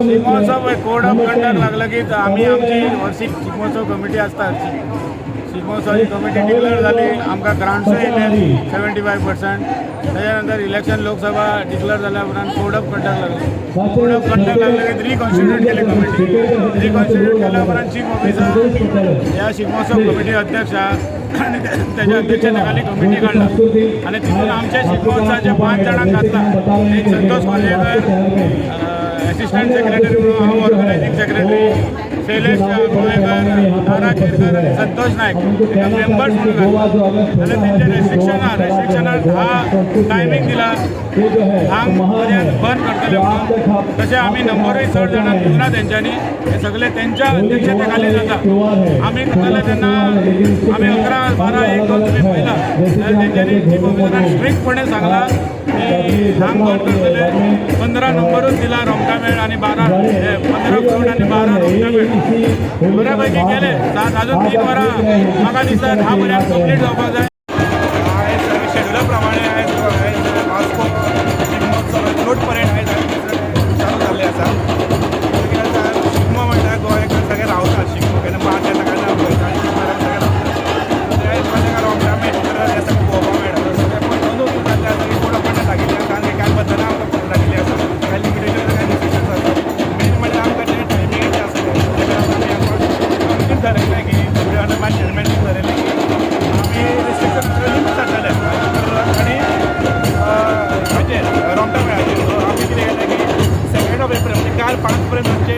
Shigmotsav code of conduct लागलं की आमी आमची वर्सीक शिगमोत्सव कमिटी आसता. शिगमोत्सवाची कमिटी डिक्लेअर जाली, आमकां ग्रांट्सूय येयले 75%. तेच्या नंतर इलेक्शन लोकसभा डिक्लेअर जाल्या उपरांत कोड ऑफ कंडक्ट लागले. कोड ऑफ कंडक्ट लागले की रिकॉन्स्टिट्यूट केली कमिटी. रिकॉन्स्टिट्यूट केल्या उपरांत चीफ ऑफिसर ह्या शिगमोत्सव कमिटी अध्यक्ष आहा आनी तेच्या अध्यक्षते खाली कमिटी काडला आनी तितून आमच्या शिगमोत्सवाचे पांच जाणांक घातला. एक संतोष खोलयेकर असिस्टंट सेक्रेटरी म्हणून, हांव ऑर्गनायझींग सेक्रेटरी, शैलेश गोवेकर, तारा केरकर आनी संतोष नायक हेका मेंबर्स म्हणून घातला. जाल्यार तेंचे रेस्ट्रिक्शन आहा. रेस्ट्रिक्शनार 10 टायमींग दिला, 10 पर्यंत बंद करतले म्हणून. तशें आमी नंबरूय चड जाणांक दिवना तेंच्यांनी. हे सगळे तेंच्या अध्यक्षते खाली जाता. आमी करतले तेन्ना आमी 11, 12, 1, 2 तुमी पळयला. जाल्यार तेंच्यांनी चीफ ऑफिसरान स्ट्रिक्टपणे सांगला की 10क बंद करतले. 15 नंबरूच दिला रोमटामेळ आनी 12, 15 फ्लोट आनी 12 रोमटामेळ. बऱ्या पैकी केले. सात अजून 3 वरां. म्हाका दिसता 10 पर्यंत कंप्लीट जावपाक जाय. आयज शेड्युला प्रमाणे आयज आयज वास्को शिगमोत्सव फ्लोट परेड आयज चालू जाल्ली आसा. कित्याक शिगमो म्हणल्यार गोंयकार सगळे रावता. शिगमो केन्ना मार्च येता केन्ना पळयता आनी शिगम्याक सगळे रावता. ते आयज ताका रोमटामेळ हे सगळें पळोवपाक मेळटा. सगळें पण अंदू कितें जाल्लें आसा की कोड ऑफ कंडक्ट लागिल्लें आसा आनी कांय बदलना आमकां लागिल्लें आसा. कांय लिमिटेशन, कांय रिस्ट्रिक्शन्स आसा. मेन म्हणल्यार आमकां तें टायमिंगाचें आसा. तेका आमी आमकां ठरयलें की मागीर चेअरमॅन ठरयलें की आमी रिस्ट्रिक्शन लिमीट जातलें आनी हाचेर रोमटा मेळाचेर. सो आमी कितें केलें की 2 ऑफ एप्रील म्हणजे काल 5 पर्यंत आमचे